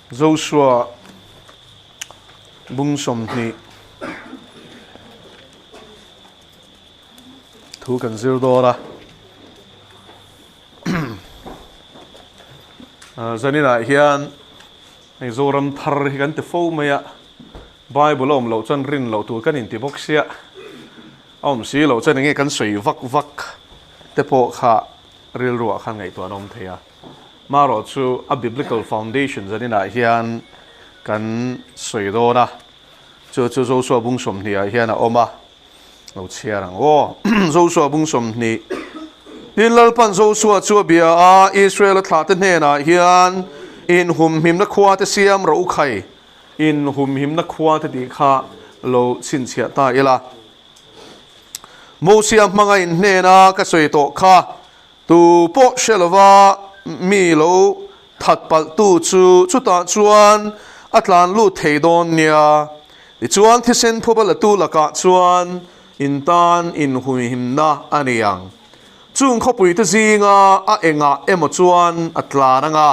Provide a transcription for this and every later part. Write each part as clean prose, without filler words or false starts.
Joshua bung 20 thu kan zir dawn a. Zaninah hian hei Zoram thar hi kan ti fo mai a, Bible a awm loh chuan rin loh tur kan inti bawk sia, a awm si loh chuan enge kan sawi vak vak te pawh kha rilruah khan ngaihtuah an awm thei a. Marawh chu a biblical foundation zaninah hian kan sawi dawn a, chu chu Joshua bung 20 ah hian a awm a, lo chhiar ang aw. Joshua bung 20 Tin Lalpan Joshua chu a bia a, Israel-a thlahte hnenah hian inhumhimna khua te siam rawh u khai, inhumhimna khua te tih kha lo chhinchhiah ta ila. Mosia hmanga in hnena ka sawi tawh kha Tu pawh hre lova mi lo that palh tu chu chutah chuan a tlan lut thei dawn nia. Tichuan thisen phuba la tu lakah chuan in tan inhuihimna a ni ang. Chung khawpui te zinga a engah emaw chuan a tlan anga,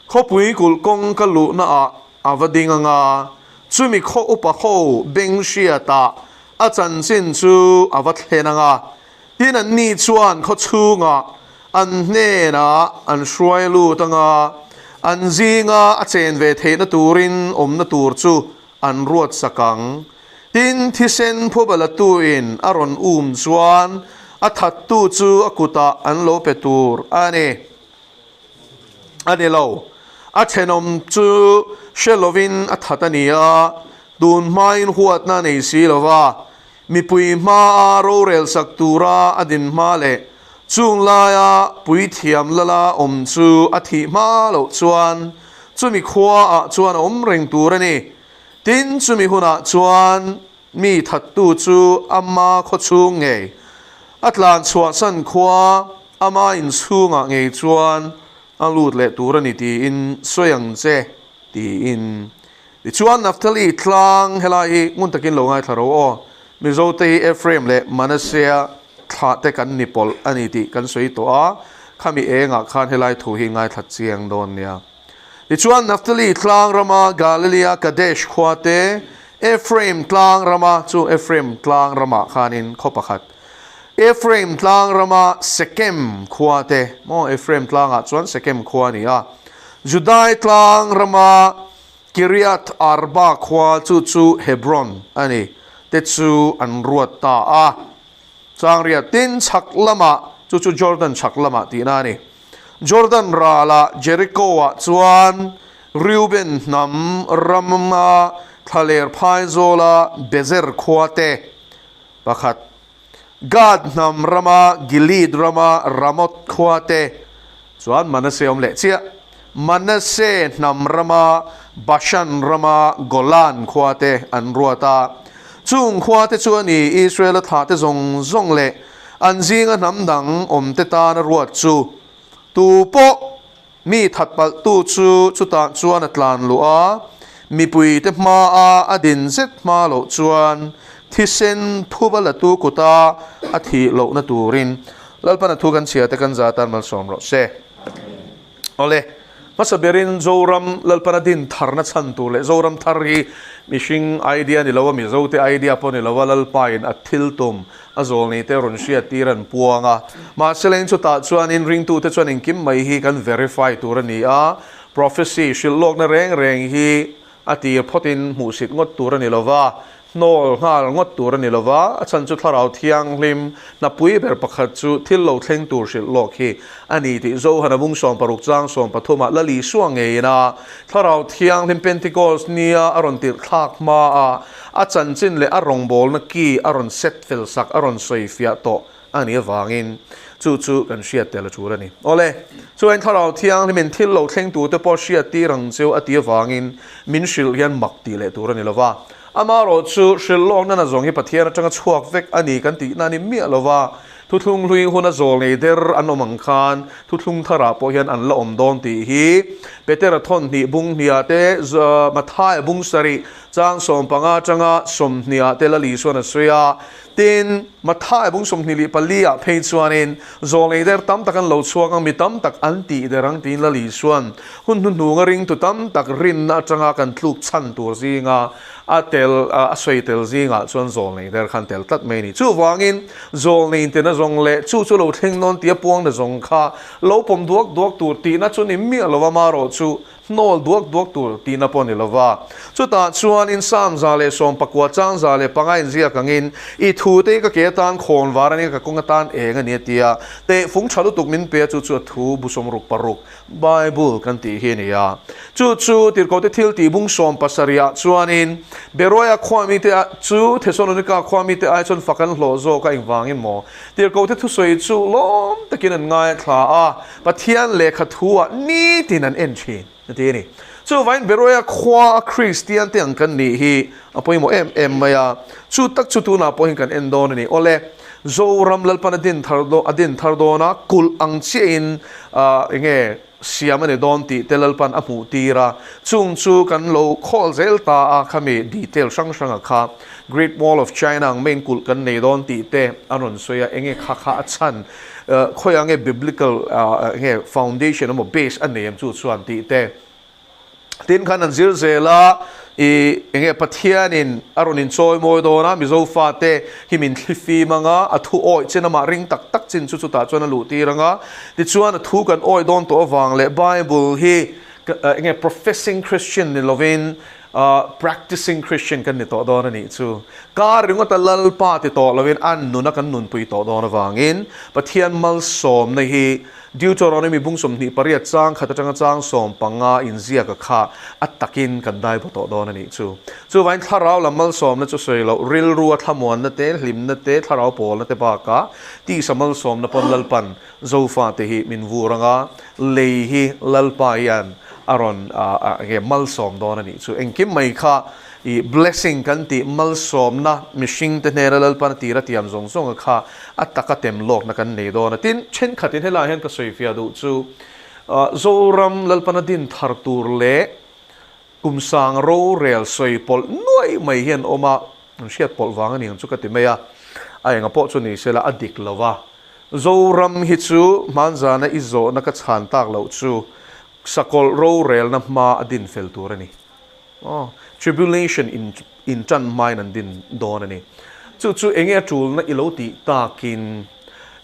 khawpui kulh kawng ka luhna ah a va ding anga, chumi khaw upa ho beng hriatah a chanchin chu a va thlen anga, Tin, anni chuan khaw chhungah an hnenah an hruai lut anga, an zinga a chen ve theihna turin awmna tur chu an ruat sak ang. Tin, thisen phubalatuin a rawn um chuan a thattu chu a kutah an lo pe tur a ni. A ni lo. A thenawm chu hre lovin a that a ni a, tun hmain huatna a nei si lo va. Mipui hmaa rorel sak tura a din hma leh chung laia puithiam lala awm chu a thih hma loh chuan chumi khuaah chuan a awm reng tur a ni. Tin, chumi hunah chuan mi thattu chu ama khaw chhung ngei a tlan chhuahsan khua ama inchhungah ngei chuan a lut leh tur a ni tiin sawi ang che tiin. Tichuan Naphtali tlang helai hi ngun takin lo ngaithla ro aw. Mizote hi Ephraim leh Manasseh thlah te kan ni pawlh a ni tih kan sawi tawh a, khami engah khan helai thu hi ngaithla chiang dawn nia. Tichuan Naphtali tlang rama Galilea Kadesh khua te, Ephraim tlang rama chu Ephraim tlang ramah khanin khaw pakhat, Ephraim tlang rama Sekem khua te, maw Ephraim tlangah chuan Sekem khua a ni a, Judai tlang rama Kiriath Arba khua chu chu Hebron a ni, te chu an ruat ta a. Changriat tin chhak lamah, chu chu Jordan chhak lamah tihna a ni. Jordan ralah Jericho-ah chuan Reuben hnam rama thlaler phaizawla Bezer khua te pakhat, Gad hnam rama Gilead rama Ramoth khua te chuan Manasseh awm leh chiah. Manasseh hnam rama Bashan rama Golan khua te an ruat a. Chung khua te chu a ni Israel-a thlah te zawng zawng leh an zinga hnam dang awm te tana ruat chu. Tu pawh mi that palh tu chu chutah chuan a tlan luh a, mipui te hmaa a din zet hma loh chuan thisen phuba la tu kuta a thih lohna turin Lalpana thu kan chhia te kan za tan malsawm rawh se. Awle, hmasa berin Zoram Lalpana din tharna chhan tur leh Zoram thar hi mihring idea ni lo a, Mizote idea pawh ni lo a, Lalpain a thil tum a zawlnei te rawn hriat tir an puang a. Mahse leng chutah chuanin ringtute chuan engkim mai hi kan verify tur a ni a, prophecy hrilh lawkna reng reng hi a tir phawtin hmuhsit ngawt tur a ni lo va, hnawl nghal ngawt tur a ni lo va, a chhan chu Thlarau Thianghlim hnapui ber pakhat chu thil lo thleng tur hrilh lawk hi a ni tih Johana bung 60 chang 13 ah Lal Isua ngeiin a Thlarau Thianghlim Pentecost nia a rawn tirh thlak hma a, A chanchin leh a rawngbawlna ki a rawn set fel sak, a rawn sawi fiah tawh a nih avangin chu chu kan hriat tel a tul a ni. Awle, chuan Thlarau Thianghlimin thil lo thleng tute pawh hriat tir ang cheu a tih avangin min hrilh hian mak tih leh tur a ni lova. Amaherawh chu hrilh lawkna na zawng hi Pathian atanga chhuak vek a ni kan tihna a ni miah lova, Thuthlung hlui huna zawl ngei der an awm ang khan thuthlung tharah pawh hian an la awm dawn tih hi Petera thawn hnih bung hniah te, Mathaia bung sarih chang 15 atanga 20 ah te Lal Isuan a sawi a. Tin, Mathaia bung 24 ah phei chuanin zawlnei der tam tak an lo chhuak ang, mi tam tak an tih der ang tiin Lal Isuan hun hnuhnunga ringtu tam tak rinna atanga kan tluk chhan tur zinga A tel, a sawi tel zingah chuan zawlnei der khan tel tlat mai a ni. Chuvangin, zawlnei intina zawng leh chu chu lo thleng nawn tia puang na zawng kha lo pawm duak duak tur tihna chu ni miah lo va, marawh chu hnawl duak duak tur tihna pawh ni lo va. Chutah chuanin Psalm 119 chang 105 inziak angin, I thute hi ka ke atan khawn var a nia, ka kawng atan eng a ni a ti a. Tehfung tha lutuk min pe a, chu chu a thu bu 66. Bible kan tih hi a ni a. Chu chu Tirhkohte thil tih bung 70 ah chuanin Beroia khua mite chu Thesalonika khua mite ai chuan fak an hlawh zawk a, engvangin maw? Tirhkohte thusawi chu lawm takin an ngaithla a, Pathian lehkha thu ah nitin an en thin a ti a ni. Chuvangin Beroia khua a Kristian te ang kan nih hi a pawimawh em em mai a, chu tak chu tunah pawhin kan en dawn a ni. Awle, Zoram Lalpan a din thar a din thar dawn a, kulh ang chiahin eng nge siam a ni dawn tih te Lalpan a hmuh tir a, chung chu kan lo khawl zel ta a, khami detail hrang hranga kha Great Wall of China ang main kulh kan nei dawn tih te a rawn sawi a, eng nge kha kha a chhan, khawiah nge biblical eng nge foundation emaw base a nei em chu chuan tih te. Tin khan an zir zel a, i enge Pathianin a rawn inchawi mawi dawn a, Mizo fate hi min thli fim ang a, a thu awih chin amah ring tak tak chin chu chutah chuan a luh tir ang a, tichuan a thu kan awih dawn tawh avang leh Bible hi enge professing Christian ni lovin practicing Christian kan ni tawh dawn a nih chu. Kar ringawta Lalpa ti tawh lovin an nuna kan nunpui tawh dawn avangin Pathian malsawmna hi Deuteronomy bung 28 chang khat atanga chang 15 inziaka kha a takin kan dai baw tawh dawn a nih chu. Chuvain thlarau lam malsawmna chu sawi loh, rilrua thlamuanna te, hlimna te, thlarau pawlna te bakah tisa malsawmna pawn Lalpan Zofate hi min vur anga lei hi Lalpa hian a rawn nge malsawm dawn a nih chu. Engkim mai kha I blessing kan tih malsawmna mihring te hnena Lalpan a tir a tiam zawng zawnga kha a taka tem lawkna kan nei dawn a. Tin, thenkhatin helaiah hian ka sawifiah duh chu Zoram Lalpan a din thar tur leh kum sang rorel sawi pawlh nuaih mai hi an awm a, an hriat pawlh vang a ni ang chu ka ti mai a, a enga pawh chu ni sela a dik lo va. Zoram hi chu hmanzana i zawhna ka chhan tak loh chu sakawlh rorelna hma a din fel tur a ni. Aw, tribulation in in tan hmain an din dawn a ni. Chu chu enge a tulna i lo tih takin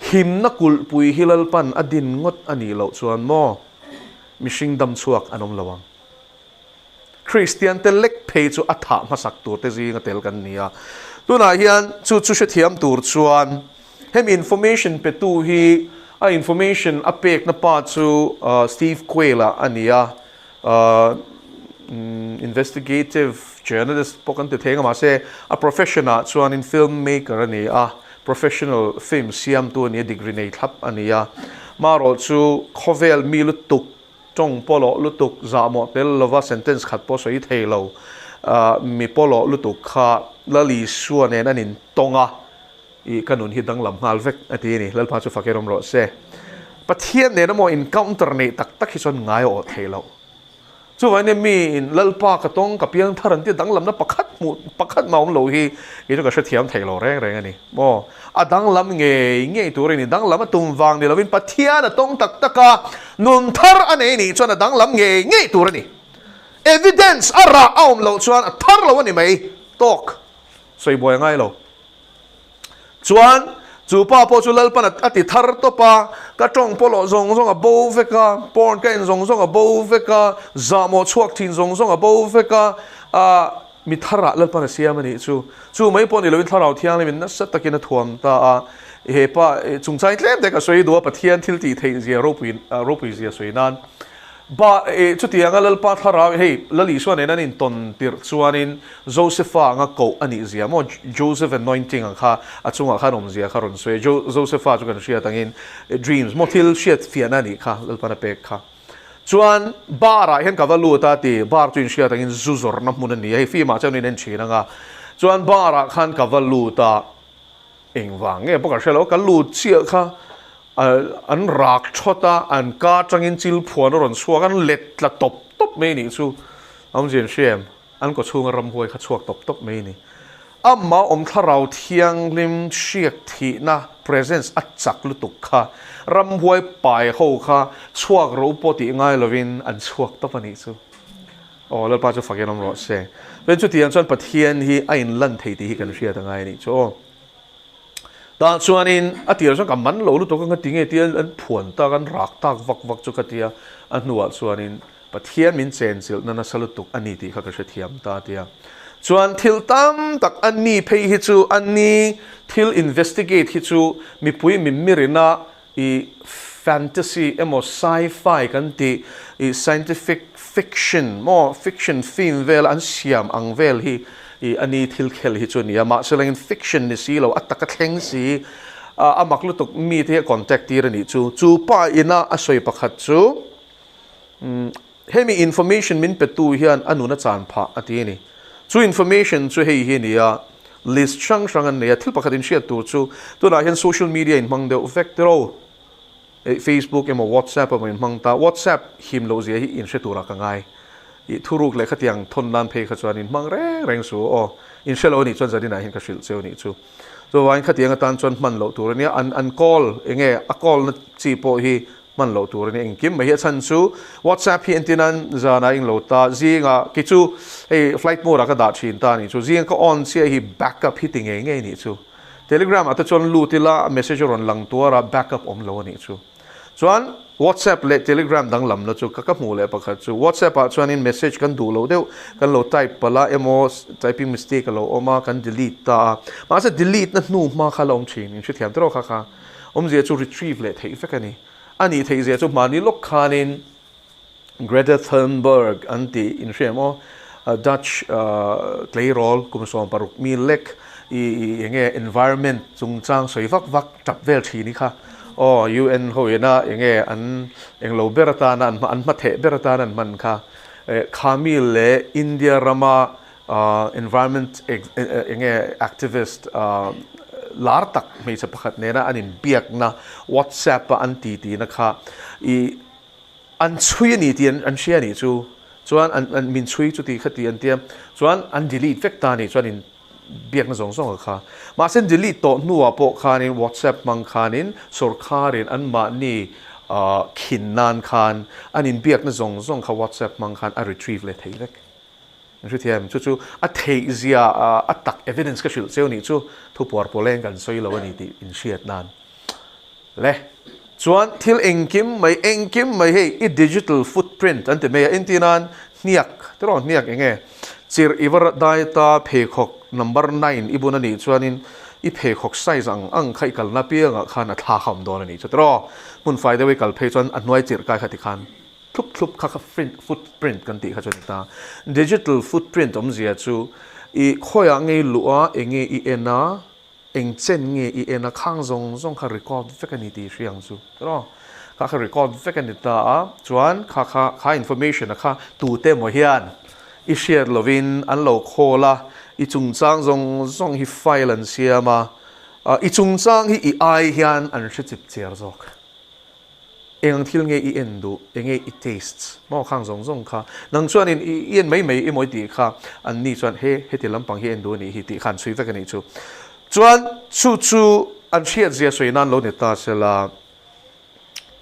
himna kulhpui hi Lalpan a din ngawt a nih loh chuan maw mihring dam chhuak an awm lo ang. Kristian te lek phei chu a thah hmasak tur te zinga tel kan ni a. Tunah hian chu chu hrethiam tur chuan hemi information petu hi a information a pekna pa chu Steve Quayle-a a ni a. Investigative journalist pawh kan ti thei ang a, mahse a profession ah chuanin film maker a ni a, professional film siamtu a ni a, degree nei thlap a ni a. Marawh chu khawvel mi lutuk, tawng pawlawh lutuk, zahmawh tel lova sentence khat pawh sawi thei lo mi pawlawh lutuk kha Lalisua nen an intawng a, I ka nun hi danglam nghal vek a ti a ni. Lalpa chu fak erawm rawh se. Pathian nena maw encounter neih tak tak hi chuan ngai a awh theih loh. Chuvangin nia mi in Lalpa ka tawng ka piang thar an tia danglamna pakhat hmuh pakhat mah awm lo hi kei chu ka hrethiam theih lo reng reng a ni. Maw a danglam ngei ngei tur a ni. Danglam a tum vang ni lovin Pathian a tawng tak tak a, nun thar a nei nih chuan a danglam ngei ngei tur a ni. Evidence a rah a awm loh chuan a thar lo a ni mai. Tawk sawi buai a ngai lo. Chuan, chu pa pawh chu Lalpan a ti thar tawp a, ka tawng pawlawh zawng zawng a bo vek a, porn ka en zawng zawng a bo vek a, zahmawh chhuak thin zawng zawng a bo vek a, ah, mi tharah Lalpan a siam a nih chu. Chu mai pawh ni loin Thlarau Thianghlimin nasa takin a thuam ta a, he pa chungchang tlem te ka sawi duh a, Pathian thil tih theih zia ropui, ropui zia sawi nan. Ba, e, chutianga Lalpa Thlarau, hei, Lal Isua nen an intawn tirh chuanin Josepha anga koh a nih zia maw, Joseph anointing ang kha a chungah khan awmzia kha rawn sawi a, Jo, Josepha chu kan hriat angin dreams maw, thil hriat fiahna a nih kha, Lalpan a pek kha. Chuan bar ah hian ka va lut a ti, bar chu inhriat angin zu zawrhna hmun a ni a, hei film ah chuan in en thin anga, chuan bar ah khan ka va lut a, engvang nge pawh ka hre lo, ka lut chiah kha. An rak thawt a, an ka atangin chil phuan a rawn chhuak, an let tla tawp tawp mai nih chu. Awmzia an hria em? An kaw chhunga ramhuai kha chhuak tawp tawp mai ni. Amah awm thlarau thianghlim hriak thihna, presence, a chak lutuk kha ramhuai pai ho kha chhuak ro pawh tih ngai lovin an chhuak tawp a nih chu. Aw Lalpa chu fakin awm rawh se. Chuan chutiang chuan Pathian hi a inlan thei tih hi kan hriat a ngai a nih chu aw. Tah chuanin a tir chuan ka man lo lutuk a, nga tinge tia an phuan tak, an rak tak vak vak chu ka tia, a hnuah chuanin Pathian min chenchilhna nasa lutuk a ni tih kha ka hrethiam ta tia. Chuan thil tam tak a ni phei hi chu a ni thil investigate hi chu mipui mimmirina i fantasy emaw sci-fi kan tih i scientific fiction maw fiction film vel an siam ang vel hi i a ni thil khel hi chu a ni a, mahse langin fiction ni si lo a taka thleng si a mak lutuk mite hi a contact tir a nih chu. Chu pa ina a sawi pakhat chu Hemi information min petu hian a nun a chan phah a ti a ni. Chu information chu hei hi a ni a, list hrang hrang an nei a, thil pakhat inhriat tur chu tunah hian social media inhmang deuh vek tiro, Facebook emaw WhatsApp emaw inhmang ta, WhatsApp him loh zia hi inhre turah ka ngai. I thuruk leh khatiang thawn nan phei kha chuan inhmang reng reng su aw, inhre lo a nih chuan zaninah hian ka hrilh cheu a nih chu. Chuvangin khatiang atan chuan hman loh tur a nia, an call enge a call na chi pawh hi hman loh tur a ni. Engkim mai hi a chhan chu WhatsApp hi entin an zanah eng lo ta zingah kei chu hei flight mode ah ka dah thin ta a nih chu zinga ka on chiah hi backup hi ti ngei ngei a nih chu. Telegram ah te chuan lut ila message a rawn lang tuar a backup awm lo a nih chu. Chuan WhatsApp leh Telegram danglamna chu ka ka hmuh leh pakhat chu WhatsApp ah chuanin message kan duh loh deuh kan lo type palh a emaw typing mistake a lo awm a kan delete ta a mahse delete na hnu hma kha la awm thin inhrethiam tiraw kha kha. Awmzia chu retrieve leh theih vek a ni. A nih theih zia chu hmani lawk khanin Greta Thunberg an tih inhria em aw? Dutch tleirawl kum 16 mi lek i eng nge environment chungchang sawi vak vak tap vel thin i kha aw UN ho ina eng nge an englo ber atana an an hmatheh ber atana an hman kha kha mi leh India rama Environment eng nge activist lar tak hmeichhe pakhat nena an inbiakna WhatsApp a an titi na kha i an chhui a ni tih an hria a nih chu chuan an min chhui chu tih kha tih an tia chuan an delete vek ta a nih chuan in biakna zawng zawng a kha mahse an delete tawh hnuah pawh khanin WhatsApp hmang khanin sawrkharin anmahni khin nan khan an inbiakna zawng zawng kha WhatsApp hmang khan a retrieve leh thei vek. An hrethiam, chu chu a theih zia a tak evidence ka hrilh cheu nih chu thu puar pawleng kan sawi lo a ni tih in hriat nan le. Chuan thil engkim mai engkim mai hei i digital footprint an ti mai a, entir nan hniak tiraw hniak eng nge chirh i va dai ta pheikhawk number nine i bun a nih chuanin i pheikhawk size ang ang kha i kalna piangah khan a thla kha awm dawn a nih chu tiraw hmun fai deuh i kal phei chuan a hnuai chirh kai kha tikhan Thlup thlup kha kha footprint kan tih kha chu a ni ta. Digital footprint awmzia chu i khawiah nge i luh a, eng nge i en a, eng chen nge i en a, khang zawng zawng kha record vek a ni tih i hria ang chu. Tiraw? Kha kha record vek a ni ta a, chuan kha kha kha information a kha tute emaw hian i hriat lovin an lo call a, i chungchang zawng zawng hi file an siam a, i chungchang hi i ai hian an hre chip chiar zawk. Eng thil nge i en duh? Eng nge i tastes? Maw khang zawng zawng kha. Nang chuanin i en mai mai i mawi tih kha an ni chuan he heti lampang hi en duh a nih hi tih kha an chhui vek a nih chu. Chuan chu chu an hriatzia sawi nan lo ni ta sela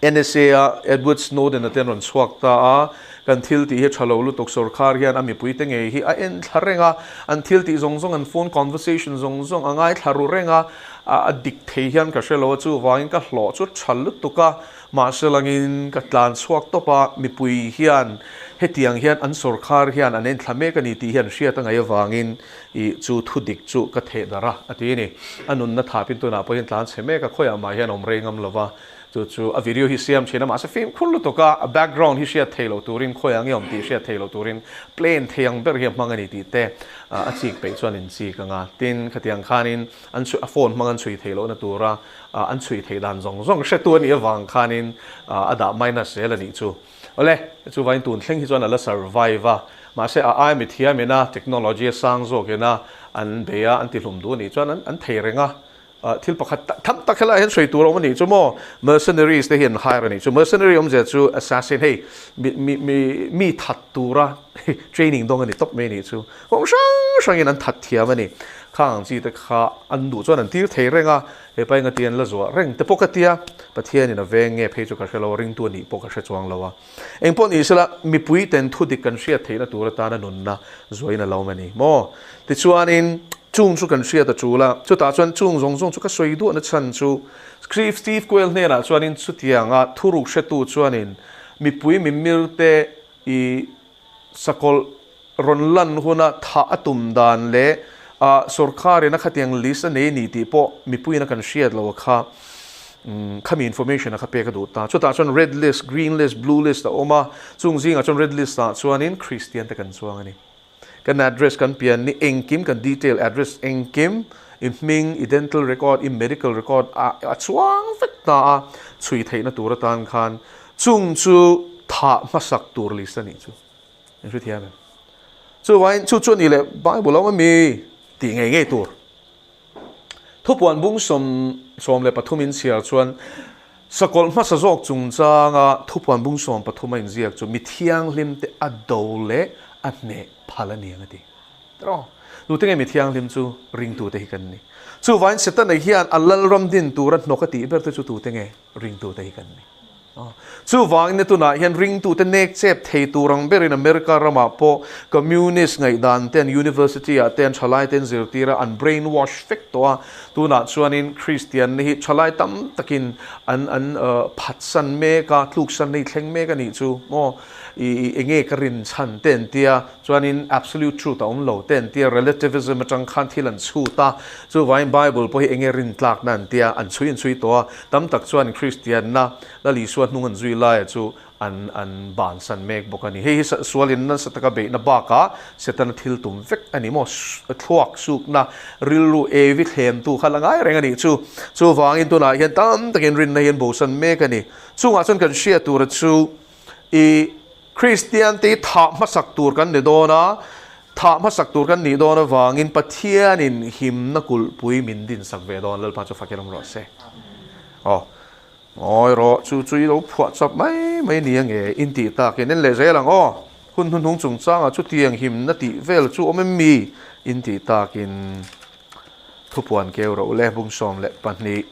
NSA a Edward Snowden a te an rawn chhuak ta a, kan thil tih hi tha lo lutuk sawrkhar hian a mipuite ngei hi a en thla reng a, an thil tih zawng zawng an phone conversation zawng zawng a ngaithla ru reng a, A dik thei hian ka hre lo a, chuvangin ka hlawh chu tha lutuk a, mahse langin ka tlan chhuak tawp a, mipui hian hetiang hian an sawrkhar hian an enthla mek a ni tih hian hriat a ngaih avangin i chu thu dik chu ka theh darh a, a ti a ni. A nunna thapin tunah pawh hian tlan chhe mek a, khawiah mah hian awm rei ngam lo va, chu chu a video hi siam thin a, mahse fimkhur lutuk a, a background hi hriat thei lo turin khawiah nge awm tih hriat thei lo turin plane thei ang ber hi a hmang a ni tih te a chik peih chuan in chik ang a, tin khatiang khanin An chhui, a phone hmang an chhui theih lohna tura an chhui theih dan zawng zawng hretu a nih avang khanin a dah minus zel a nih chu. Awle, chuvangin tun thleng hi chuan a la survive a, mahse a ai mithiam ina technology a sang zawk ina an bei a, an tihlum duh a nih chuan an thei reng a, Thil pakhat tham tak helaiah hian sawi tur a awm a nih chu maw? Mercenaries te hi an hire a nih chu. Mercenary awmzia chu assassin, hei mi mi mi mi that tura training dawng a ni tawp mai a nih chu. Kawng hrang hrangin an that thiam a ni. Khang ang chi te kha an duh chuan an tir thei reng a, he pa enga ti an la zuah reng te pawh ka tia, Pathianin a veng nge phei chu ka hre lo a, ringtu a nih pawh ka hre chuang lo a. Eng pawh ni sela, mipui ten thu dik kan hriat theihna tur atana nunna zuain a lo awm a ni maw? Tichuanin, chung chu kan hriat a tul a, chutah chuan chung zawng zawng chu ka sawi duahna chhan chu Steve Steve Quayle hnenah chuanin chutianga thuruk hretu chuanin mipui mimirte i sakawlh rawn lan huna thah a tum dan leh ah sorkarin a khatiang list a nei ni tih pawh mipuiin a kan hriat lo a kha khami information a kha pek a duh ta. Chutah chuan red list, green list, blue list a awm a, chung zingah chuan red list ah chuanin Kristian te kan chuang a ni. Kan address kan pian ni engkim kan detail address engkim i hming, i dental record, i medical record a a chuang vek ta a, chhui theihna tur atan khan chung chu thah hmasak tur list a nih chu. In hre thiam em? Chuvain chu chu a nih leh Bible a awm ami tih ngei ngei tur. Thupuan bung 13 in chhiar chuan sakawlh hmasa zawk chungchanga thupuan bung 13 a inziak chu mi thianghlim te a do leh a hneh phal a ni ang a ti. Tiraw? Tute nge mi thianghlim chu ringtute hi kan ni. Chuvain Setana hian a lalram din tura hnawk a tih ber te chu tute nge ringtute hi kan ni. Chuvangin na tunah hian ringtute nek chep thei tur ang berin America ramah pawh Communist ngaihdan te an University ah te an thalai te an zirtir a, an brain wash vek tawh a. Tunah chuanin Kristianna hi thalai tam takin an an phatsan mek a, tluksanna hi thleng mek a nih chu maw? I enge ka rin chhan te an tia, chuanin absolute truth a awm lo te an tia, relativism atang khan thil an chhut a, chuvangin Bible pawh hi enge rin tlakna an tia, an chhui an chhui tawh a, tam tak chuan Kristianna Lal Isua hnung an zui laia chu an an bansan mek bawk a ni. Hei hi sualin nasa taka beihna bakah Setana thil tum vek a ni maw? Thluak sukna rilru evi thlemtu kha la ngai reng a nih chu. Chuvangin tunah hian tam takin rinna hi an bosan mek a ni. Chungah chuan kan hriat tura chu I Kristiante hi thah hmasak tur kan ni dawn a, thah hmasak tur kan nih dawn avangin Pathianin himna kulhpui min dinsak ve dawn, Lalpa chu fakin awm rawh se. Aw, ngawi rawh, chu chu i lo phuah chap mai mai ni ange, in tih takin en leh zel ang aw, hun hnuhnung chungchangah chutiang himna tih vel chu awm em mi? In tih takin thupuan keu rawh u le, bung 12.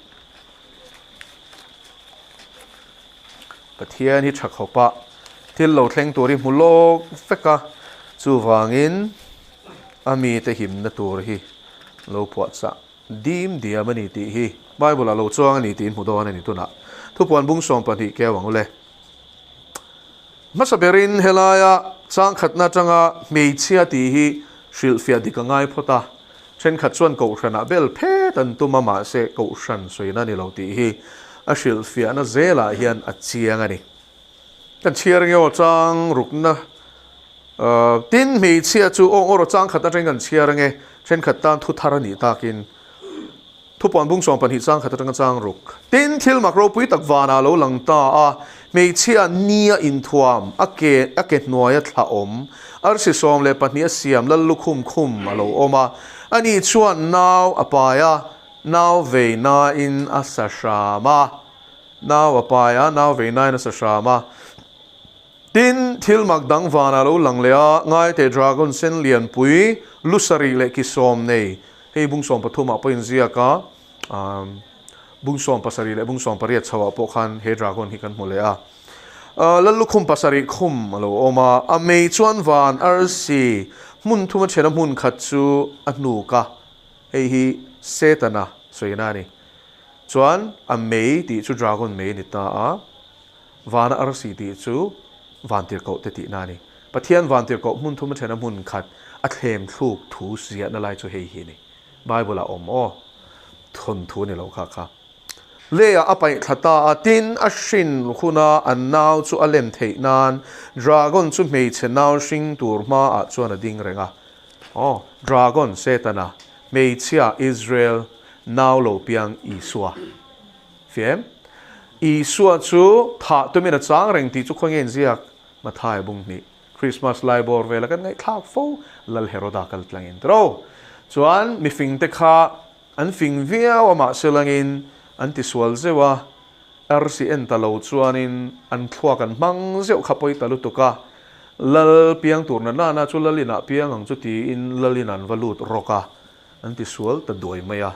Pathian hi tha khawpa thil lo thleng tur hi hmu lawk vek a, chuvangin a mite himna tur hi lo phuahchah dim diam a ni tih hi Bible ah lo chuang a ni tiin hmu dawn a ni tunah. Thupuan bung 12 keu ang ule. Hmasa berin helaia changkhatna atanga hmeichhia tih hi hrilhfiah dik a ngai phawt a, Thenkhat chuan Kohhranah bel phet an tum a, mahse Kohhran sawina ni lo tih hi a hrilhfiahna zelah hian a chiang a ni. Kan chhiar nge aw chang rukna tin hmeichhia chu aw ngaw rawh chang khat atangin kan chhiar ange, thenkhat tan thu thar a nih takin Thupuan bung 12 chang khat atanga chang ruk. Tin thil mak ropui tak vanah lo lang ta a, hmeichhia nia inthuam a ke a ke hnuaia thla awm, arsi 12 a siam lal lukhum khum a lo awm a, ani chuan nau a pai a, nau vei nain a sa hram a, nau a pai a, nau vei nain a sa hram a. Tin, thil mak dang vanah lo lang leh a, ngaite dragon sen lianpui, lu sarih leh ki sawm nei, hei bung 13 ah pawh inziak a, bung 17 leh bung 18 chhoah pawh khan he dragon hi kan hmu leh a. Lal lukhum pasarih khum a lo awm a, a mei chuan van arsi hmun thuma thena hmun khat chu a hnuk a, hei hi Setana sawina a ni. Chuan a mei tih chu dragon mei a ni ta a. Vana arsi tih chu vantirhkoh te tihna a ni. Pathian vantirhkoh hmun thum a thena hmun khat a thlem thluk thu ziahna lai chu hei hi a ni. Bible ah awm aw. Thawn thu a ni lo kha kha. Leiah a paih thla ta a, tin a hrin huna an nau chu a lem theih nan dragon chu hmeichhe nau hring tur hmaah chuan a ding reng a. Aw, dragon, Setana, hmeichhia, Israel, nau lo piang Isua. Fiam. Isua chu thah tumin a chang reng tih chu khawnge inziak? Matthai bung hnih. Christmas lai bawr vela kan ngaihthlak fo Lal Heroda kal tlangin tiro. Chuan mifingte kha An fing viau a mahse langin an tisual zeuh a, arsi en ta lo chuanin an thluak an hmang zeuh kha pawi ta lutuk a, Lal piang tur na nana chu Lal inah piang ang chu tiin Lal in an va lut rawk a, an tisual ta duai mai a.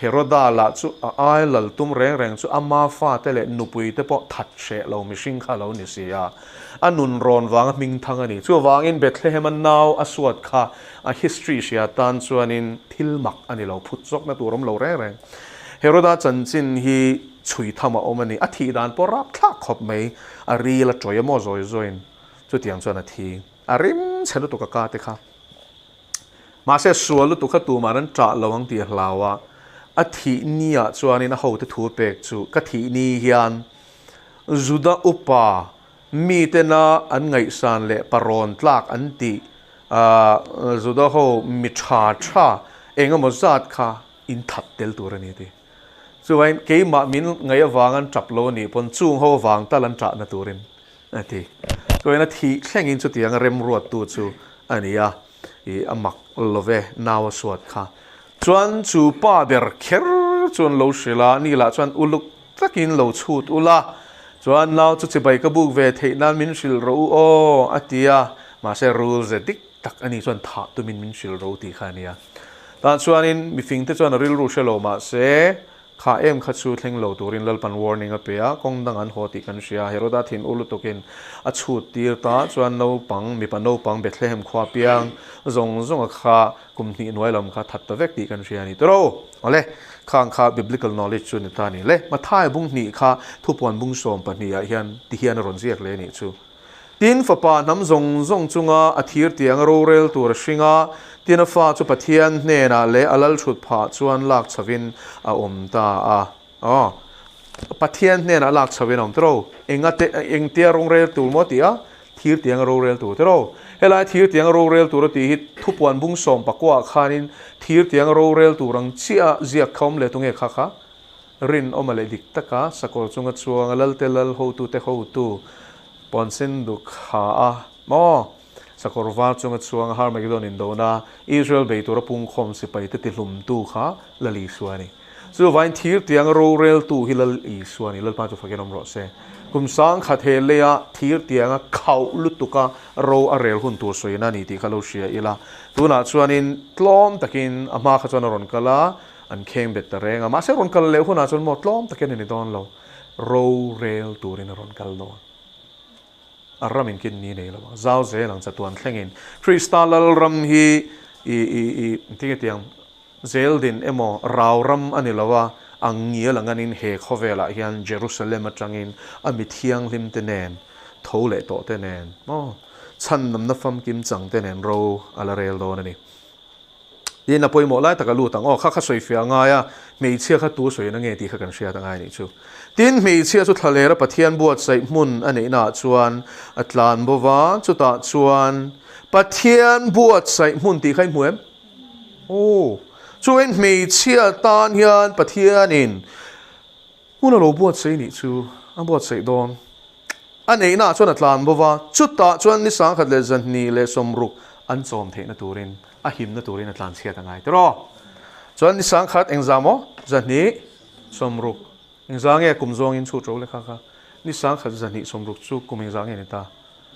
Heroda lah chu a ai lal tum reng reng chu ama fate leh nupui te pawh that hreh lo mihring kha a lo ni si a, a nun rawn vanga hming thang a ni. Chuvangin Bethlehem-a nau a suat kha A history hria tan chuanin thil mak a ni lo, phut zawkna tur awm lo reng reng. Heroda chanchin hi chhui tham a awm a ni. A thih dan pawh rapthlak khawp mai, a ril a tawih a maw zawi zawiin chutiang chuan a thi. A rim chhe lutuk a ka te kha. Mahse sual lutuk kha tumah an ṭah lo ang tih a hlau a, a thih ni ah chuanin a hote thu pek chu ka thih ni hian Juda upa Mitena an ngaihsan leh parawn tlak an tih Juda ho mi tha tha eng emaw zat kha in that tel tur a ni ti. Chuvain keimah min ngaih avang an tap lo a nih pawn chung ho avang tal an tahna turin a ti. Chuvain a thih thlengin chutianga remruattu chu a ni a, i a mak love nau a suat kha. Chuan chu pa ber kher chuan lo hrilh a, ni lah chuan uluk Takin lo chhut ula, chuan nau chu chibai ka buk ve theih nan min hrilh rawh u aw, a ti a. Mahse rul ze dik tak a nih chuan thah tumin min hrilh rawh u tih kha a nia. Tah chuanin mifingte chuan a rilru hre lo mahse kha em kha chu thleng lo turin Lalpan warning a pe a, kawng dang an haw tih kan hria. Heroda thin u lutukin a chhut tir ta chuan naupang, mipa naupang Bethlehem khua piang zawng zawnga kha kum hnih hnuai lam kha that ta vek tih kan hria a ni. Tiro! Awle, khang kha biblical knowledge chu ni ta a ni. Le, Mathai bung hnih kha thupuan bung 12 ah hian ti hian a rawn ziak leh a nih chu. Tin, fapa hnam zawng zawng chunga a thir tiang a rorel tur a hring a, tin a fa chu Pathian hnenah leh a lal thut phah chuan lak chhovin a awm ta a. Aw, Pathian hnenah lak chho in a awm tiro. Enga te, engtia rawng rel tur maw tih a, thir tianga rorel tur tiro. Helai thir tianga rorel tur a tih hi thupuan bung 19 ah khanin thir tianga rorel tur ang chiah a ziak kha awm leh tunge kha kha? Rinawma leh dik taka sakawr chunga chuanga Lalte Lal hotute hotu puansen duk ha a maw? Sakawr var chunga chuanga Harmagedon indona Israel bei tura pungkhawm sipaite tihlumtu kha Lal Isua a ni. Chuvain thir tianga roreltu hi Lal Isua a ni, Lalpa chu fakin awm rawh se. Kum sangkhat he leia thir tianga khauh lutuka ro a rel hun tur sawiin a ni tih kha lo hria ila. Tunah chuanin tlawm takin a hma kha chuan a rawn kal a, an kheng bet ta reng a. Mahse rawn kal leh hunah chuan maw tlawm takin a ni dawn lo, ro rel turin a rawn kal dawn. A ram in kin ni nei lo ang, zau zel ang chatuan thlengin. Krista Lalram hi i i i engtin nge tiang? Zeldin emaw rau ram a ni lo a, ang ngial ang anin he khawvelah hian Jerusalem atangin a mi thianghlim te nen, tho leh tawh te nen, maw chhandamna famkim chang te nen ro a la rel dawn a ni. Tin, a pawimawh lai tak a lut ang. Aw, kha kha sawifiah a ngai a, hmeichhia kha tu sawiin a nge tih kha kan hriat a ngai a nih chu. Tin, hmeichhia chu thlalera Pathian buatsaih hmun a neihnaah chuan a tlan bo va, chutah chuan Pathian buatsaih hmun tih kha i hmu em? Aw, chuan hmeichhia tan hian Pathianin hmun a lo buatsaih nih chu a buatsaih dawn. A neihnaah chuan a tlan bo va, chutah chuan ni 1260 an chawm theihna turin, a himna turin a tlan chhiat a ngai tiraw. Chuan ni sangkhat engzah maw? 260. Engzah nge kum zawngin chhut ro lekha kha? Ni 1260 chu kum engzah nge ni ta?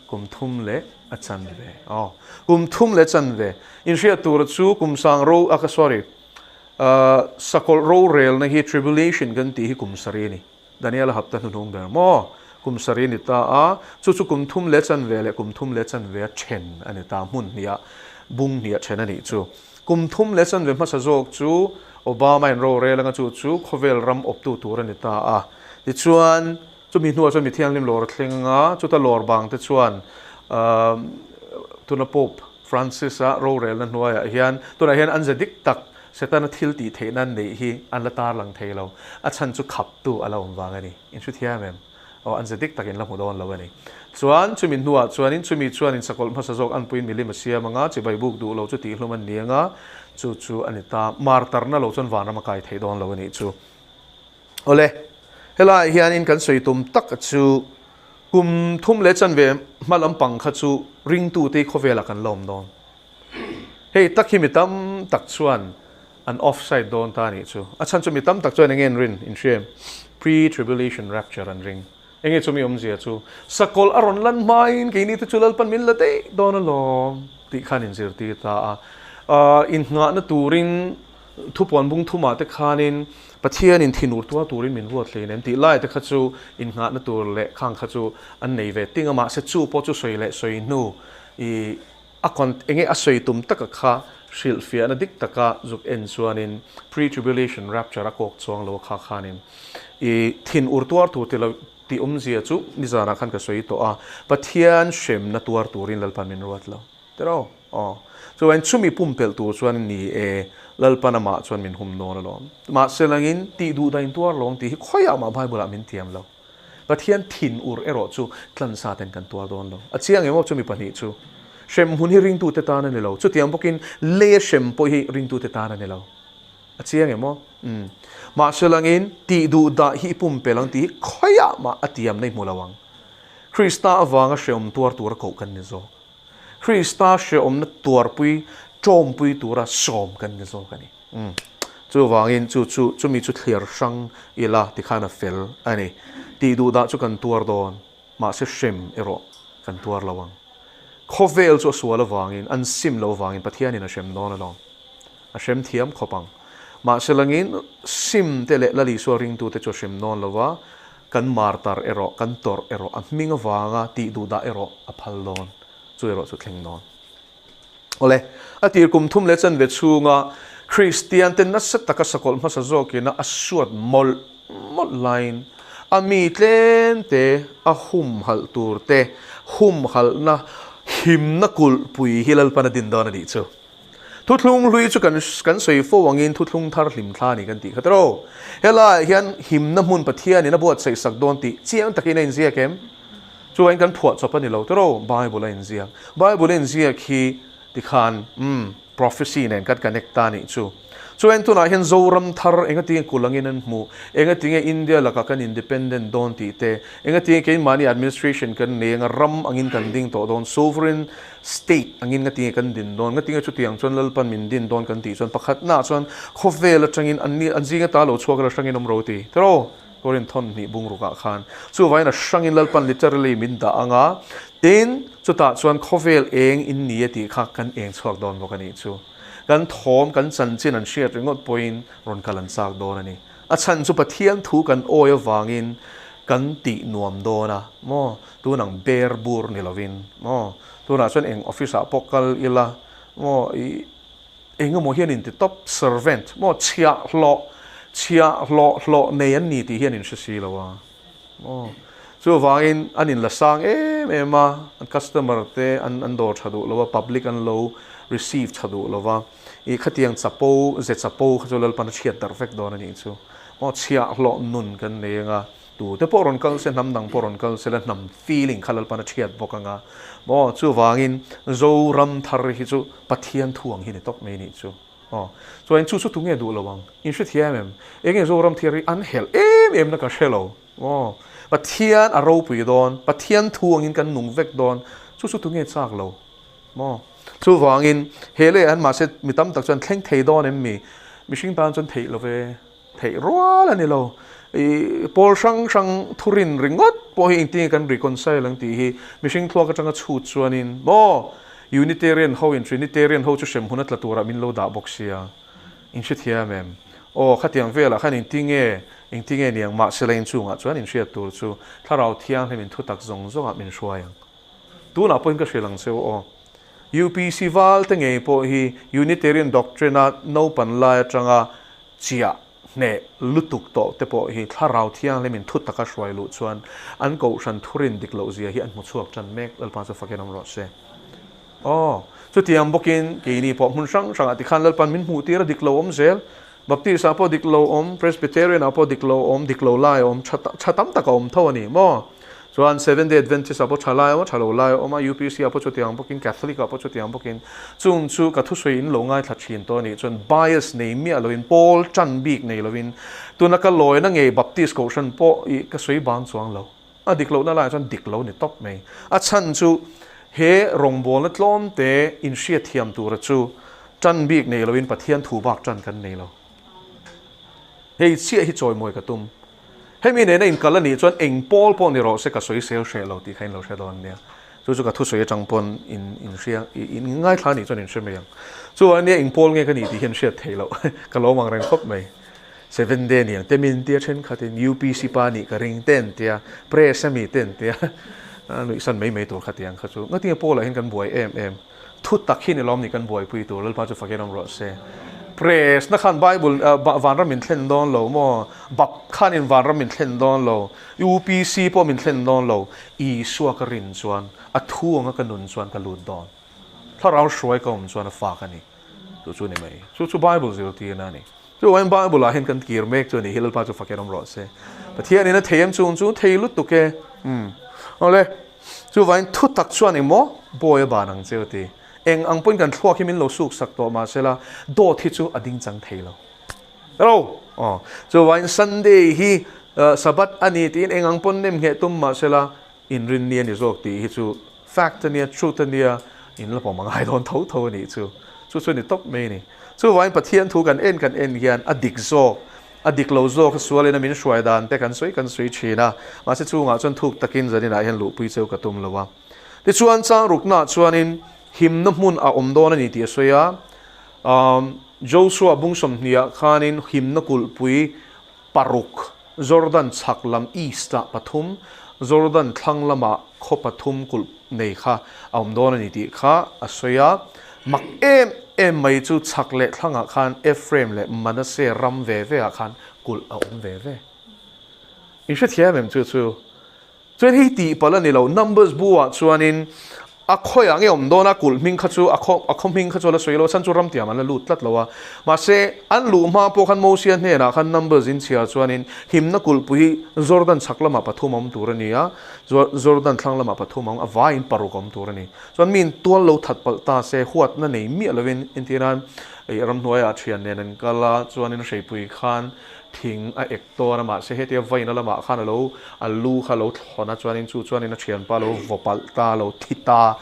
Kum thum leh a chanve. Aw, kum thum leh chanve. Inhriat tura chu kum sang ro, a ka sorry, sakawlh rorelna hi tribulation kan tih hi kum sarih a ni. Daniel a hapta hnuhnung ber maw? Kum sarih a ni ta a, chu chu kum thum leh chanve leh kum thum leh chanve a then a ni ta, hmun hniah, bung hniah then a nih chu. Kum thum leh chanve hmasa zawk chu Obama in rorel anga chu chu khawvel ram awptu tur a ni ta a. Tichuan, chumi hnuah chuan mi thianghlim lawr a thleng anga, chuta lawr bang te chuan tuna Pope Francis-a rorelna hnuaiah hian tunah hian an ze dik tak Setana thil tih theihna an neih hi an la tarlang thei lo. A chhan chu khaptu a la awm vang a ni. In hrethiam em? Aw, an ze dik tak in la hmu dawn lo a ni. Chuan, chumi hnuah chuanin chumi chuanin sakawlh hmasa zawk anpuiin milim a siam anga, chibai buk duh lo chu tihhlum an ni anga, chu chu a ni ta. Martarna lo chuan vanram a kai thei dawn lo a nih chu. Awle, helaiah hianin kan sawi tum tak chu kum thum leh chanve hma lampang kha chu ringtute hi khawvelah kan la awm dawn. Hei tak hi mi tam tak chuan. An offside dawn ta anih chu. A chhan chu mi tam tak chuan enge an rin? In hria em? Pre-tribulation rapture an ring. Enge chumi awmzia chu? Sakawlh a rawn lan hmain keini te chu Lalpan min la daih dawn alawm tih khan inzirtir ta a. Innghahna turin thupuan bung thumah te khanin Pathianin thinur tuar turin min ruat hlein em tih lai te kha chu innghahna tur leh khang kha chu an nei ve ting a, mahse chu pawh chu sawi leh sawi hnu i A con enge a sawi tum taka kha hrilhfiahna dik taka zuk en chuanin pre-tribulation rapture a kawk chuang lo a kha khanin i thin ur tuar tur ti lo tih awmzia chu nizanah khan ka sawi tawh a, Pathian hremna tuar turin Lalpan min ruat lo tiraw? Aw. Chuan chumi pumpelh tur chuan ni e, Lalpan amah chuan min hum dawn alawm. Mahse langin tih duh dain tuar lo ang tih hi khawiah mah Bible-ah min tiam lo. Pathian thin ur erawh chu tlansa ten kan tuar dawn lo. A chiang emaw chumi pahnih chu. Hrem hun hi ringtute tan a ni lo. Chutiang bawkin lei a hrem pawh hi ringtute tan a ni lo. A chiang emaw? Umm. Mahse langin tih duh dah hi i pumpelh ang tih hi khawiah mah a tiamna i hmu lo ang. Krista avanga hrehawm tuar tura koh kan ni zawk. Krista hrehawmna tuarpui tawmpui tura sawm kan ni zawk a ni. Umm. Chuvangin chu chu chumi chu thliar hrang ila tikhan a fel a ni. Tih duh dah chu kan tuar dawn, mahse hrem erawh kan tuar lo ang. Khawvel chu a sual avangin, an sim lo avangin Pathianin a hrem dawn alawm. A hrem thiam khawp ang. Mahse langin sim te leh Lal Isua ringtute chu a hrem dawn lo va, kan martar erawh, kan tawrh erawh, a hming avanga tih duh dah erawh a phal dawn. Chu erawh chu thleng dawn. Awle, a tir kum thum leh chanve chhunga Kristiante nasa taka sakawlh hmasa zawkina a suat mawlh mawlh laiin a mi tlemte a humhalh turte humhalhna himna kulhpui hi Lalpan a din dawn a nih chu. Thuthlung hlui chu kan kan sawi fo angin thuthlung thar hlim thla a ni kan tih kha tiraw. Helaiah hian himna hmun Pathianin a buatsaih sak dawn tih chiang takin a inziak em? Chuan kan phuah chawp a ni lo tiraw Bible a inziak. Bible a inziak hi tikhan umm prophecy nen kan connect ta nih chu. Chuan tunah hian Zoram thar engatinge kulh angin an hmuh, engatinge India lakah kan independent dawn tih te, engatinge keimahni administration kan nei anga ram angin kan ding tawh dawn, sovereign state angin ngatinge kan din dawn, ngatinge chutiang chuan Lalpan min din dawn kan tih chuan pakhatnaah chuan khawvel atangin an an zinga ta lo chhuak ila hrangin awm ro ti tiraw? Korin thawn hnih bungrukah khan chuvangin a hrangin Lalpan literally min dah ang a, tin, chutah chuan khawvel eng in ni e tih kha kan eng chhuak dawn bawk a nih chu. Kan thawm, kan chanchin an hriat ringawt pawhin rawn kal an chak dawn a ni. A chhan chu Pathian thu kan awi avangin kan tih nuam dawn a, maw? Tun ang ber bur ni lovin, maw? Tunah chuan eng office ah pawh kal ila, maw? I. Engemaw hian in ti top servant maw chhiahhlawh chhiahhlawh hlawh nei an ni tih hian in hre si lo a maw chuvangin an in la sang em em a an customer te an an dawr tha duh lo a public an lo receive tha duh lo va ih khatiang chapo ze chapo kha chu Lalpan a chhiat darh vek dawn a nih chu maw chhiahhlawh nun kan nei anga Tu te pawh rawn kal se, hnam dang pawh rawn kal se la hnam feeling kha Lalpan a thiat bawk ang a. Maw, chuvangin Zoram thar hi chu Pathian thu ang hi ni tawp mai nih chu. Aw, chuan chu chu tunge duh lo ang? In hrethiam em? Enge Zoram thar hi an helh em em na ka hre lo. Maw, Pathian a ropui dawn, Pathian thu angin kan nung vek dawn, chu chu tunge chak lo? Maw, chuvangin he leh an mahse mi tam tak chuan thleng thei dawn em mi? Mihring tan chuan theih lo ve. Theih rual a ni lo. I pawl hrang hrang thurin ringawt pawh hi engtinge kan reconcile ang tih hi mihring thluak atanga chhut chuanin maw Unitarian ho in Trinitarian ho chu hrem hun a tla turah min lo dah bawk sia. In hrethiam em? Aw khatiang velah khan engtinge engtinge niang mahsela inchungah chuan inhriat tur chu Thlarau Thianghlim in thutak zawng zawngah min hruai ang. Tunah pawhin ka hrilh ang che u aw. UPC val te ngei pawh hi Unitarian doctrine a naupan lai atanga chiah hneh lutuk tawh te pawh hi Thlarau Thianghlim in thu taka hruai luh chuan an kohhran thurin dik loh zia hi an hmu chhuak tan mek Lalpa chu fakin awm rawh se. Aw, chutiang bawkin keini pawh hmun hrang hrangah tikhan Lalpan min hmuh tir a dik lo awm zel. Baptist ah pawh dik lo awm, Presbyterian ah pawh dik lo awm, dik lo lai a awm, tha tha tam tak a awm tho a ni maw? Chuan Seventh Day Adventist ah pawh tha lai a awm a, tha lo lai a awm a, UPC ah pawh chutiang bawkin, Catholic ah pawh chutiang bawkin. Chung chu ka thusawi in lo ngaithla thin tawh a nih chuan bias nei miah loin, pawl tan bik nei loin, tuna ka lawina ngei Baptist kohhran pawh ih ka sawi bang chuang lo. A dik lohna laiah chuan dik lo ni tawp mai. A chhan chu he rawngbawlna tlawmte inhriatthiam tura chu. Ṭan bik nei loin Pathian thu bak ṭan kan nei lo. Hei chiah hi chawimawi ka tum. Hemi nena inkal a nih chuan eng pawl pawh ni rawh se ka sawi sel hreh lo tih kha in lo hre dawn nia. Chu chu ka thusawi atang pawn in in hria in ngaithla a nih chuan in hre mai ang. Chuvang ania eng pawl nge ka nih tih hian hriat theih loh ka lo awm ang reng khawp mai. Seven day ni ang te min tia thenkhatin UPC pa nih ka ring te an tia, press a mi te an tia nuihsan mai mai tur kha tiang kha chu. Ngatinge Paul ah hian kan buai em em. Thu tak hi ni lawm ni kan buaipui tur Lalpa chu fakin awm rawh se. Press na khan Bible vanram min thlen dawn lo maw? Bap khan in vanram min thlen dawn lo, UPC pawh min thlen dawn lo, Isua ka rin chuan a thu anga ka nun chuan ka lut dawn. Thlarau hruai ka awm chuan a fak a ni. Chu chu ni mai. Chu chu Bible zirtirna a ni. Chuvain Bible ah hian kan kir mek chu a ni hi Lalpa chu fakin awm rawh se. Pathian in a thei em chung chu thei lutuk e. Umm. Awle. Chuvain thu tak chuan eng maw bawi a ban ang che u ti. Eng ang pawhin kan thluak hi min lo suk sak tawh mahsela dawt hi chu a ding chang thei lo. Hello. Aw. Chuvain Sunday hi Sabbath a ni tiin eng ang pawn nem ngheh tum mahsela inrinni a ni zawk tih hi chu fact a nia, truth a nia, in la pawm a ngai dawn tho tho a nih chu. Chu chu a ni tawp mai a ni. Chuvain Pathian thu kan en kan en hian a dik zawk, a dik lo zawk a sualin a min hruai dan te kan sawi kan sawi thin a, mahse chungah chuan thuk takin zaninah hian luhpui cheu ka tum lo a. Tichuan changruknaah chuanin himna hmun a awm dawn a ni tih a sawi a, Joshua bung sawmhniah khanin himna kulhpui paruk, Jordan chhak lam east-ah pathum, Jordan thlang lamah khaw pathum kulh nei kha a awm dawn a ni tih kha a sawi a. Mak em em mai chu chhak leh thlangah khan Ephraim leh Manasseh ram ve ve ah khan kulh a awm ve ve. In hrethiam em chu chu? Chuan hei tih palh a ni lo, Numbers bu ah chuanin a khawiah nge awm dawn a, kulh hming kha chu a khaw a khaw hming kha chu a la sawi lo a, chhan chu ramtiam an la lut tlat lo a. Mahse, an luh hma pawh khan Mosia hnenah khan Numbers in chhiar chuanin himna kulhpui hi Jordan chhak lamah pathum a awm tur a ni a, Jordan thlang lamah pathum a awm, a vaiin paruk a awm tur a ni. Chuan miin tual lo that palh ta se, huatna nei miah lovin entirnan ramhnuaiah thian nen an kal a, chuanin hreipui khan thing a ek tawn a, mahse hetia vaina lamah khan a lo a lu kha a lo thlawn a, chuanin chu chuanin a thianpa a lo vaw palh ta, a lo thi ta.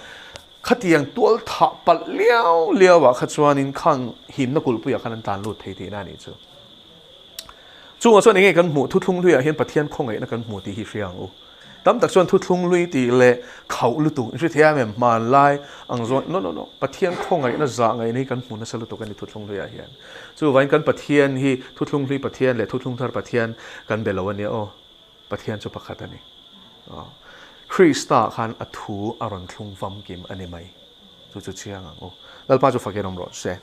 Khatiang tual thah palh liau liau ah kha chuanin khang himna kulhpuiah khan an tlan lut thei tihna a nih chu. Chungah chuan enge kan hmuh thuthlung hluiah hian Pathian khawngaihna kan hmu tih hi hria ang u. Tam tak chuan thuthlung hlui tih leh khauh lutuk in hrethiam em hmanlai ang zawn no no no Pathian khawngaihna zah ngaihna hi kan hmu nasa lutuk a ni thuthlung hluiah hian. Chuvain kan Pathian hi thuthlung hlui Pathian leh thuthlung thar Pathian kan be lo a nia aw. Pathian chu pakhat a ni. Krista khan a thu a rawn thlung famkim a ni mai. Chu chu chiang ang u. Lalpa chu fakin awm rawh se.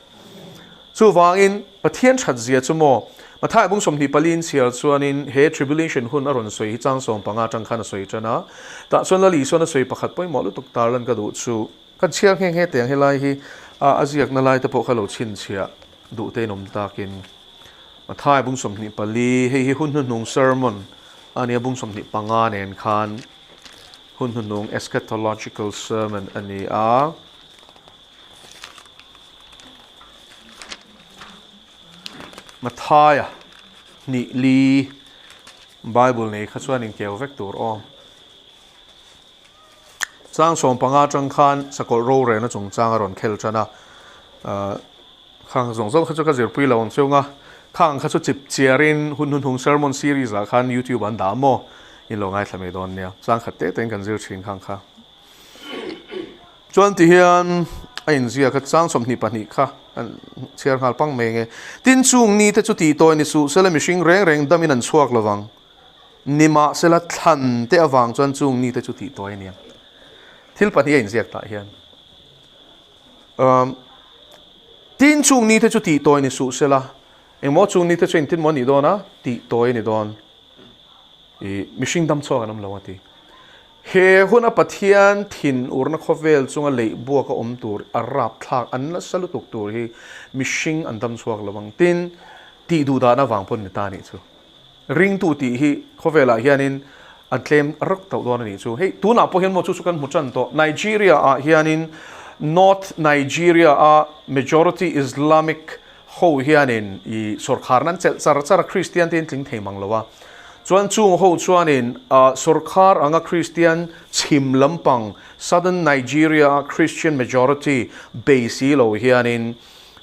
Chuvangin Pathian that zia chu maw Mathai bung 24 in chhiar chuanin he tribulation hun a rawn sawi hi chang 15 atang khan a sawi tan a. Tah chuan Lal Isuan a sawi pakhat pawimawh lutuk tarlan ka duh chu kan chhiar nghe nghe teh ang helai hi a ziakna lai te pawh kha lo chhinchhiah duh te in awm takin Mathai bung 24 hei hi hun hnuhnung sermon a nia bung 25 nen khan Hun hnuhnung eschatological sermon a ni a. Mathaia hnih li Bible nei kha chuan inkeu vek tur aw. Chang 15 atang khan sakawlh rorelna chungchang a rawn khel tan a. Khang zawng zawng kha chu ka zirpui lo ang chung a, khang kha chu chip chiarin hun hnuhnung sermon series ah khan youtube an dah maw? In lo ngaithla mai dawn nia, chang khat te tein kan zir thin khang kha. Chuan ti hian a inziak a, chang 22 kha an chhiar nghal pang mai nge. Tin chung ni te chu tih tawi ni suh sela mihring reng reng damin an chhuak lovang. Nimahsela thlan te avang chuan chung ni te chu tih tawi a nia. Thil pahnih a inziak tah hian. Tin chung nite chu tih tawi ni suh sela, engmaw chung nite chu engtin maw a nih dawn a, tih tawi a ni dawn. I mihring dam chhuak an awm lo a ti. He huna Pathian thin urna khawvel chunga leih buak a awm tur a rapthlak an nasa lutuk tur hi mihring an dam chhuak lo ang. Tin, tih duh dahna vang pawn ni ta a nih chu. Ringtu tih hi khawvelah hianin an tlem rak tauh dawn a nih chu. Hei tunah pawh hian maw chu chu kan hmu tan tawh. Nigeria ah hianin North Nigeria a majority Islamic ho hianin i sawrkharna an chelh char char a, Christian te in tling thei mang lo a. Chuan chung ho chuanin sawrkhar anga Christian chhim lampang Southern Nigeria a Christian majority bei si lo hianin.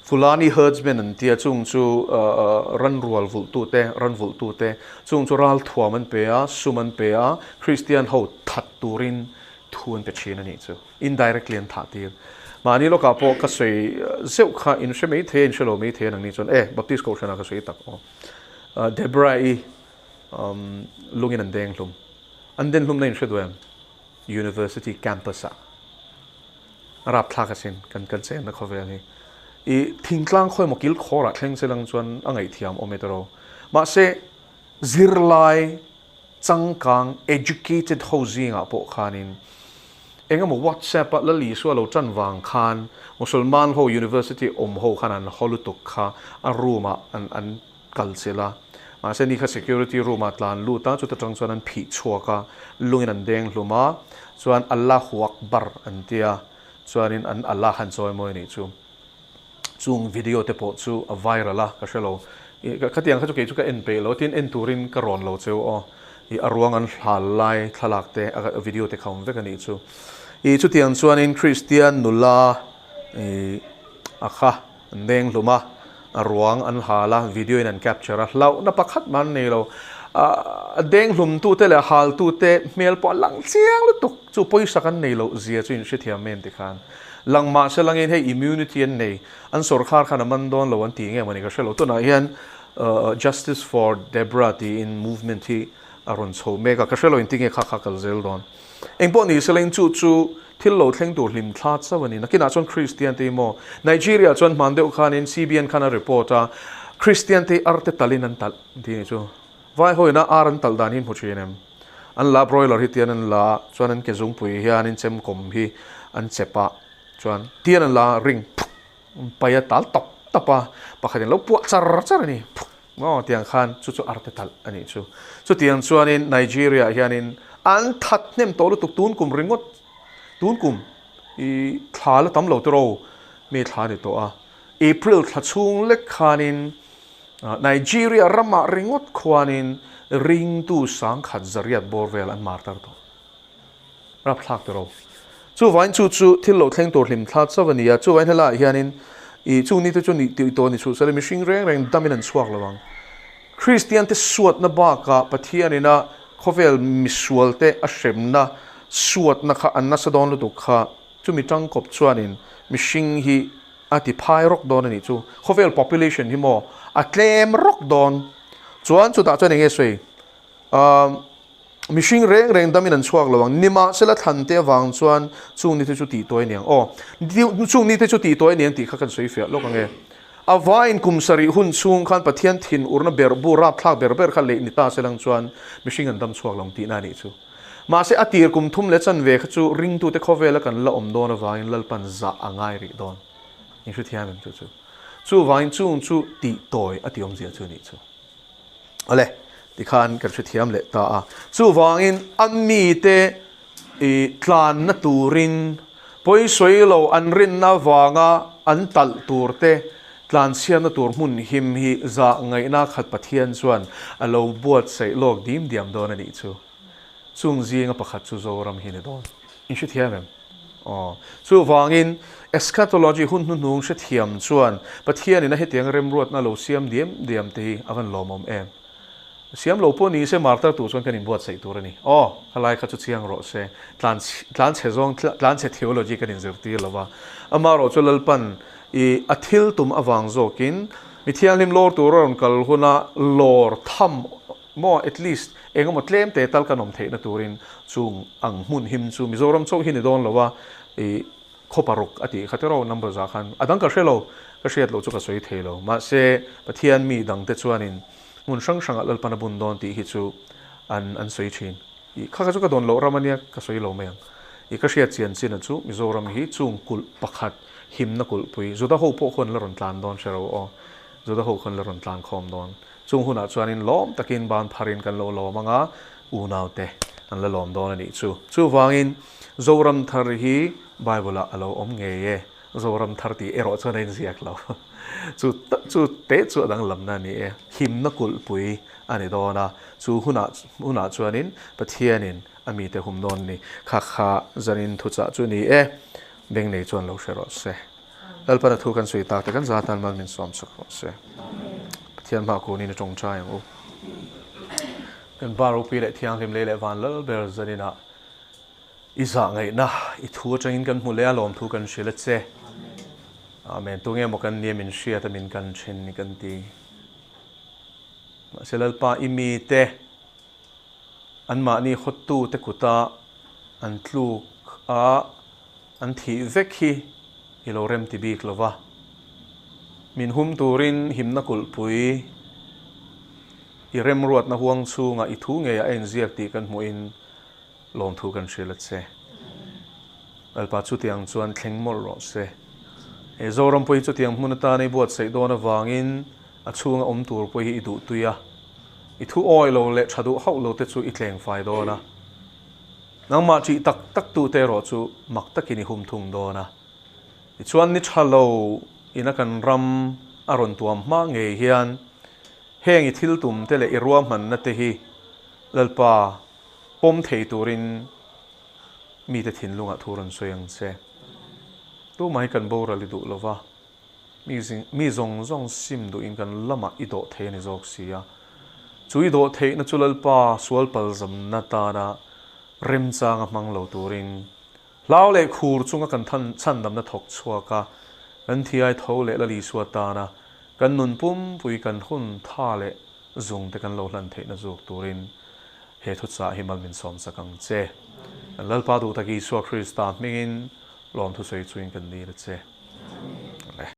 Fulani herdsmen an tia chung chu ran rual vulhtute, ran vulhtute chung chu ralthuam an pe a, sum an pe a, Kristian ho that turin thu an pe thin a nih chu. Indirectly an thah tir. Mahni lawkah pawh ka sawi zeuh kha in hre mai thei a, in hre lo mai thei a nangni chuan e, Baptist Kohhranah ka sawi tak aw. Deborah-i lungin an deng hlum. An den hlumna in hre duh em? University campus ah. A rapthlak asin kan kan chenna khawvel hi. I thingtlang khawi emaw kil khawrah thleng se lang chuan a ngaihthiam awm e tawrh. Mahse zirlai changkang educated ho zingah pawh khanin eng emaw WhatsApp ah Lal Isua lo tan vang khan Musalman ho university awm ho khan an haw lutuk kha a room ah an an kal chilh a. Mahse ni kha security room ah tlan lut a, chuta tang chuan an phih chhuak a, lungin an deng hlum a, chuan Allahu Akbar an tia, chuanin an Allah han chawi mawi anih chu. Chung video te pawh chu a viral a, ka hre lo. I khatiang kha chu kei chu ka en peih lo, tin en turin ka rawn lo cheu aw. I a ruang an hal lai thlalak te, a video te kha awm vek anih chu. I chutiang chuanin Kristian nula i a kha An deng hlum a, a ruang an hal a, video in an capture a, hlauhna pakhat mah an nei lo. A deng hlumtute leh a haltute hmel pawh a lang chiang lutuk, chu pawisa kan nei loh zia chu in hrethiam em tikhan. Lang mah se langin hei immunity an nei, an sawrkhar khan a man dawn lo an ti nge mawni ka hre lo. Tunah hian Justice for Debra tiin movement hi a rawn chho mek a, ka hre lo engtinge kha kha kal zel dawn. Engpawh ni se leng chu chu thil lo thleng tur hlim thla chauh a ni. Nakinah chuan Kristian te hi maw? Nigeria chuan hman deuh khanin CBN khan a report a, Kristian te hi ar te talhin an talh an ti a ni chu. Vai hawina ar an talh dan hi hmu thin em? An la broiler hi tian an la a, chuan an ke zungpui hianin chemkawm hi an chep a, chuan tian an la ring phuk pai a tal tawp tawp a, pakhatin lo puah char char a ni phuk. Maw tiang khan chu chu arte talh a nih chu. Chutiang chuanin Nigeria ah hianin an that hnem tawh lutuk tun kum ringawt tun kum i thla la tam lo tiraw mi thla a ni tawh a. April thla chhung lek khanin Nigeria ramah ringawt khuanin ringtu sangkhat zariat bawr vel an mar tar tawh. Rapthlak tiraw. Chuvain chu chu thil lo thleng tur hlim thla chauh a ni a, chuvain helaiah hianin i chung nite chu nih tih tawh ni chhuh sela mihring reng reng damin an chhuak lo ang. Kristiante suatna bakah Pathianina khawvel misualte a hremna suatna kha an nasa dawn lutuk kha chumi tangkawp chuanin mihring hi a ti phai rawk dawn a nih chu. Khawvel population hi maw a tlem rawk dawn. Chuan chutah chuan eng nge sawi? Umm. Mihring reng reng damin an chhuak lo ang. Nimahsela thlan te avang chuan chung nite chu tih tawi aniang. Aw, chung nite chu tih tawi aniang tih kha kan sawi fiah lawk ang e. A vaiin kum sarih hun chhung khan Pathian thin urna ber bu rapthlak ber ber kha leih ni ta selang chuan mihring an dam chhuak lo ang tihna a nih chu. Mahse a tir kum thum leh chanve kha chu ringtute khawvela kan la awm dawn avangin Lalpan zah a ngai rih dawn. In hrethiam em chu chu. Chuvangin chung chu tih tawi a ti awmzia chu a nih chu. Awle, tikhan kan hrethiam leh ta a. Chuvangin a mite i tlanna turin pawisawi lo an rinna avanga an talh tur te tlanchhiatna tur hmun him hi zah ngaihna khat Pathian chuan a lo buatsaih lawk dim diam dawn a nih chu. Chung zinga pakhat chu Zoram hi ni dawn. In hrethiam em? Aw. Chuvangin, eschatology hun hnuhnung hrethiam chuan Pathianin a hetiang remruatna lo siam diam diam te hi a van lawmawm em? Siam lo pawh ni se martar tur chuan kan inbuatsaih tur a ni. Aw, khalai kha chu chiang rawh se. Tlan tlanchhe zawng tlanchhe theology kan inzirtir lo va. Amaherawh chu Lalpan i a thil tum avang zawkin mi thianghlim lawr tur a rawn kal huna lawr tham Maw at least eng emaw tlem te tal kan awm theihna turin chung ang hmun him chu Mizoram chauh hi ni dawn lo a, i khaw paruk a tih kha tiraw number zah khan a dang ka hre lo, ka hriat loh chu ka sawi thei lo. Mahse Pathian mi dang te chuanin hmun hrang hrangah Lalpan a bun dawn tih hi chu an an sawi thin. I kha kha chu ka dawn loh ram ania ka sawi lo mai ang. I ka hriat chian chin a chu Mizoram hi chung kulh pakhat himna kulhpui Juda ho pawh khuan la rawn tlan dawn hre ro aw. Juda ho khuan la rawn tlan khawm dawn. Chung hunah chuanin lawm takin ban pharin kan lo lawm ang a, unaute an la lawm dawn a nih chu. Chuvangin Zoram thar hi Bible-ah a lo awm ngei e. Zoram thar tih erawh chuan a inziak lo. Chu chu te chu a danglamna a ni e. Himna kulhpui a ni dawn a, chu hunah hunah chuanin Pathianin a mite hum dawn a ni. Kha kha zanin thuchah chu ni e. Beng nei chuan lo hre rawh se. Lalpan a thu kan sawi tak te kan za tan mal min sawm chak rawh se. Pathian hma kunin i tawngtai ang u. Kan Pa ropui leh thianghlim lei leh van lal ber zaninah i zah ngaihna i thu atangin kan hmu leh a lawmthu kan hrilh a che. Amen. Tunge maw kan nia min hriat a min kan then ni kan ti. Mahse Lalpa i mite anmahni hawttute kuta an tluk a an thih vek hi i lo rem ti bik lo va. Min hum turin himna kulhpui i remruatna huang chhungah i thu ngeiah a inziak tih kan hmuhin lawmthu kan hrilh a che. Lalpa chutiang chuan thleng mawlh rawh se. He Zoram pawh hi chutiang hmun atana i buatsaih dawn avangin a chhunga awm tur pawh hi i duhtui a, i thu awi lo leh tha duh hauh lo te chu i tleng fai dawn a. Nangmah ṭih tak tak tute erawh chu mak takin i hum thung dawn a. Tichuan ni ṭha lo ina kan ram a rawn tuam hma ngei hian heng i thil tum te leh i ruahmanna te hi Lalpa pawm thei turin mite thinlungah thu rawn sawi ang che. Tumah hi kan boral i duh lo va, mi zawng zawng sim duhin kan lamah i dawh thei a ni zawk si a. Chu i dawh theihna chu Lalpa sual palzamna tana remchanga hmang lo turin hlau leh khur chunga kan chhandamna thawk chhuak a, kan thiai tho leh Lal Isua tana kan nun pumpui kan hun tha leh zung te kan lo hlan theihna zawk turin he thuchah hi mal min sawm sak ang che. Kan Lalpa duh tak Isua Krista hmingin lawmthu sawi chuin kan dil a che.